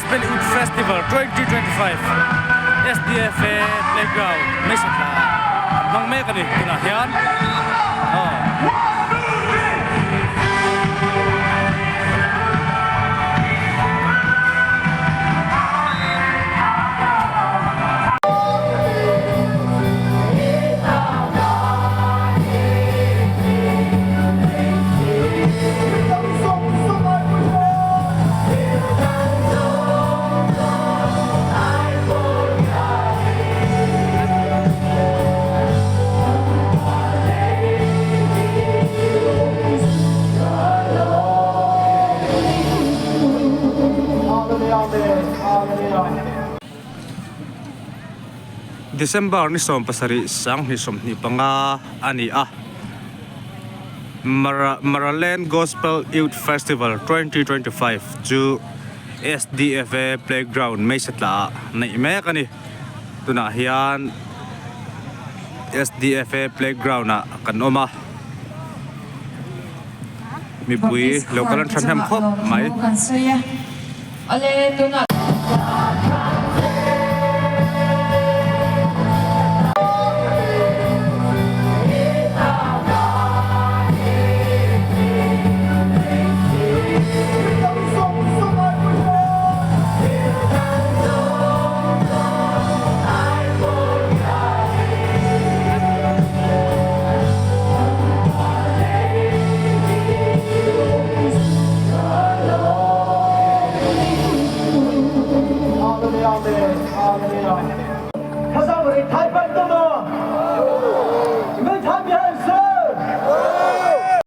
Gospel Youth Festival 2025 SDFA Playground Meisatla an hmang mek a ni tunah hian aw. December ni 17 2025 a ni a. Mara Maraland Gospel Youth Festival 2025 chu SDFA Playground Meisatla ah neih mek a ni. Tunah hian SDFA Playground ah kan awm a, mipui lo kal an thahnem khawp mai.